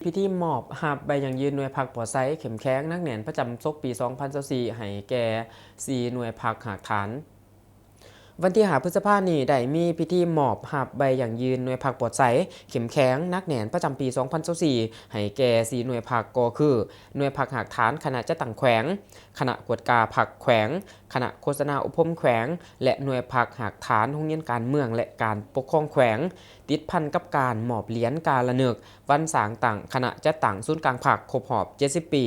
ພິທີມອບຮັບໃບຢັ້ງຢືນໜ່ວຍພັກປອດໃສ ເຂັ້ມແຂງ ໜັກແໜ້ນ ປະຈຳສົກປີສອງພັນຊາວສີ່ ໃຫ້ແກ່ສີ່ໜ່ວຍພັກຮາກຖານ. ວັນທີຫ້າ ພຶດສະພານີ້ ໄດ້ມີພິທີມອບຮັບໃບຢັ້ງຢືນໜ່ວຍພັກປອດໃສ ເຂັ້ມແຂງ ໜັກແໜ້ນ ປະຈຳປີສອງພັນຊາວສີ່ ໃຫ້ແກ່ສີ່ໜ່ວຍພັກ ກໍຄື ໜ່ວຍພັກຮາກຖານຄະນະຈັດຕັ້ງແຂວງ, ຄະນະກວດກາພັກແຂວງ, ຄະນະໂຄສະນາອົບຮົມແຂວງ ແລະ ໜ່ວຍພັກຮາກຖານໂຮງຮຽນການເມືອງ ແລະ ການປົກຄອງແຂວງ, ຕິດພັນກັບການມອບຫຼຽນກາລະນຶກວັນສ້າງຕັ້ງຄະນະຈັດຕັ້ງສູນກາງພັກຄົບຮອບເຈັດສິບປີ,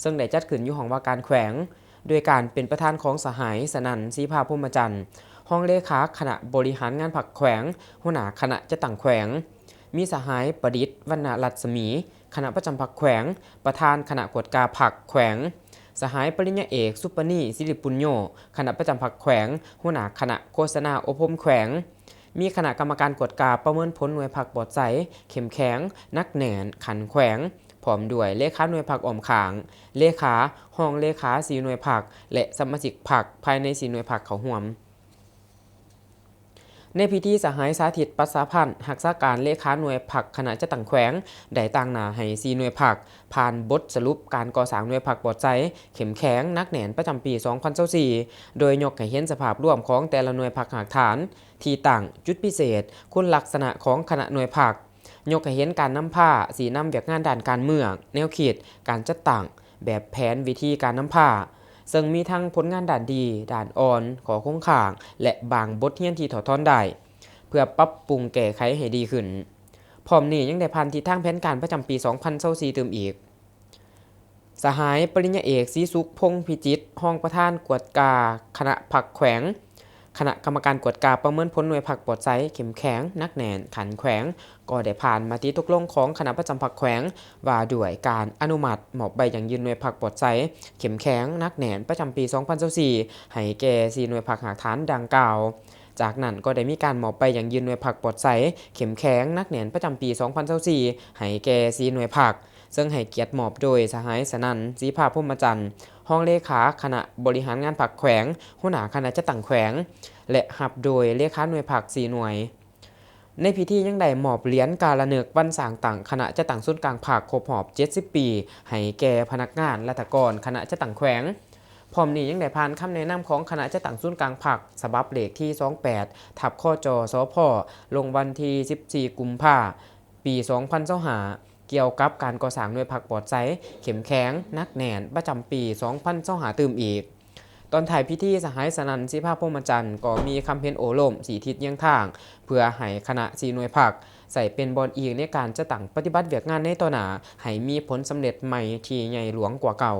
ເຊິ່ງໄດ້ຈັດຂຶ້ນຢູ່ຫ້ອງວ່າການແຂວງ ໂດຍການເປັນປະທານຂອງສະຫາຍ ສະນັນ ສີພາ ພົມມະຈັນ, ຮອງເລຂາຄະນະບໍລິຫານງານພັກແຂວງ, ຫົວໜ້າຄະນະຈັດຕັ້ງແຂວງ, ມີສະຫາຍ ປະດິດ ວັນນະລັດສະໝີ, ຄະນະປະຈຳພັກແຂວງ, ປະທານຄະນະກວດກາພັກແຂວງ, ສະຫາຍ ປະລິນຍາເອກ ສຸປະນີ ສິລິປຸນໂຍ, ຄະນະປະຈຳພັກແຂວງ, ຫົວໜ້າຄະນະໂຄສະນາອົບຮົມແຂວງ, ມີຄະນະກຳມະການກວດກາປະເມີນຜົນໜ່ວຍພັກປອດໃສ, ເຂັ້ມແຂງ, ໜັກແໜ້ນ ຂັ້ນແຂວງ, ພ້ອມດ້ວຍເລຂາໜ່ວຍພັກອ້ອມຂ້າງ, ເລຂາ, ຮອງເລຂາສີ່ໜ່ວຍພັກ ແລະ ສະມາຊິກພັກພາຍໃນສີ່ໜ່ວຍພັກເຂົ້າຮ່ວມ. ໃນພິທີ ສະຫາຍ ສາທິດ ປັດສາພັນ ຮັກສາການເລຂາໜ່ວຍພັກຄະນະຈັດຕັ້ງແຂວງ ໄດ້ຕາງໜ້າໃຫ້ສີ່ໜ່ວຍພັກ ຜ່ານບົດສະຫຼຸບການກໍ່ສ້າງໜ່ວຍພັກປອດໃສ, ເຂັ້ມແຂງ, ໜັກແໜ້ນ ປະຈຳປີສອງພັນຊາວສີ່ ໂດຍຍົກໃຫ້ເຫັນສະພາບລວມຂອງແຕ່ລະໜ່ວຍພັກຮາກຖານ, ທີ່ຕັ້ງ, ຈຸດພິເສດ, ຄຸນລັກສະນະຂອງຄະນະໜ່ວຍພັກ, ຍົກໃຫ້ເຫັນການນຳພາ, ຊີ້ນຳວຽກງານດ້ານການເມືອງ, ແນວຄິດ, ການຈັດຕັ້ງ, ແບບແຜນວິທີການນຳພາ, ເຊິ່ງມີທັງຜົນງານດ້ານດີ, ດ້ານອ່ອນ, ຂໍ້ຄົງຄ້າງ ແລະ ບາງບົດຮຽນທີ່ຖອດຖອນໄດ້ ເພື່ອປັບປຸງແກ້ໄຂໃຫ້ດີຂຶ້ນ. ພ້ອມນີ້ຍັງໄດ້ຜ່ານທິດທາງແຜນການປະຈຳປີສອງພັນຊາວສີ່ຕື່ມອີກ. ສະຫາຍ ປະລິນຍາເອກ ສີສຸກ ພົງພິຈິດ, ຮອງປະທານກວດກາຄະນະພັກແຂວງ, ຄະນະກຳມະການກວດກາປະເມີນຜົນໜ່ວຍພັກປອດໃສ, ເຂັ້ມແຂງ, ໜັກແໜ້ນ, ຂັ້ນແຂວງ ກໍໄດ້ຜ່ານມະຕິຕົກລົງຂອງຄະນະປະຈຳພັກແຂວງ ວ່າດ້ວຍການອະນຸມັດມອບໃບຢັ້ງຢືນໜ່ວຍພັກປອດໃສ, ເຂັ້ມແຂງ, ໜັກແໜ້ນ ປະຈຳປີສອງພັນຊາວສີ່ ໃຫ້ແກ່ສີ່ໜ່ວຍພັກຮາກຖານດັ່ງກ່າວ. ຈາກນັ້ນກໍໄດ້ມີການມອບໃບຢັ້ງຢືນໜ່ວຍພັກປອດໃສ, ເຂັ້ມແຂງ, ໜັກແໜ້ນ ປະຈຳປີສອງພັນຊາວສີ່ ໃຫ້ແກ່ສີ່ໜ່ວຍພັກ, ເຊິ່ງໃຫ້ກຽດມອບໂດຍສະຫາຍ ສະນັນ ສີພາ ພົມມະຈັນ, ຮອງເລຂາຄະນະບໍລິຫານງານພັກແຂວງ, ຫົວໜ້າຄະນະຈັດຕັ້ງແຂວງ ແລະ ຮັບໂດຍເລຂາໜ່ວຍພັກສີ່ໜ່ວຍ. ໃນພິທີຍັງໄດ້ມອບຫຼຽນກາລະນຶກວັນສ້າງຕັ້ງຄະນະຈັດຕັ້ງສູນກາງພັກຄົບຮອບເຈັດສິບປີ ໃຫ້ແກ່ພະນັກງານລັດຖະກອນຄະນະຈັດຕັ້ງແຂວງ. ພ້ອມນີ້ຍັງໄດ້ຜ່ານຄຳແນະນຳຂອງຄະນະຈັດຕັ້ງສູນກາງພັກ ສະບັບເລກທີສອງແປດ ທັບ ຄຈ ສພ ລົງວັນທີສິບສີ່ ກຸມພາ ປີສອງພັນຊາວຫ້າ ກ່ຽວກັບການກໍ່ສ້າງໜ່ວຍພັກປອດໃສ, ເຂັ້ມແຂງ, ໜັກແໜ້ນ ປະຈຳປີສອງພັນຊາວຫ້າຕື່ມອີກ. ຕອນທ້າຍພິທີ ສະຫາຍ ສະນັນ ສີພາ ພົມມະຈັນ ກໍມີຄຳເຫັນໂອ້ລົມຊີ້ທິດຍຽງທາງ ເພື່ອໃຫ້ຄະນະສີ່ໜ່ວຍພັກ ໃຊ້ເປັນບ່ອນອີງໃນການຈັດຕັ້ງປະຕິບັດວຽກງານໃນຕໍ່ໜ້າ ໃຫ້ມີຜົນສຳເລັດໃໝ່ທີ່ໃຫຍ່ຫຼວງກວ່າເກົ່າ.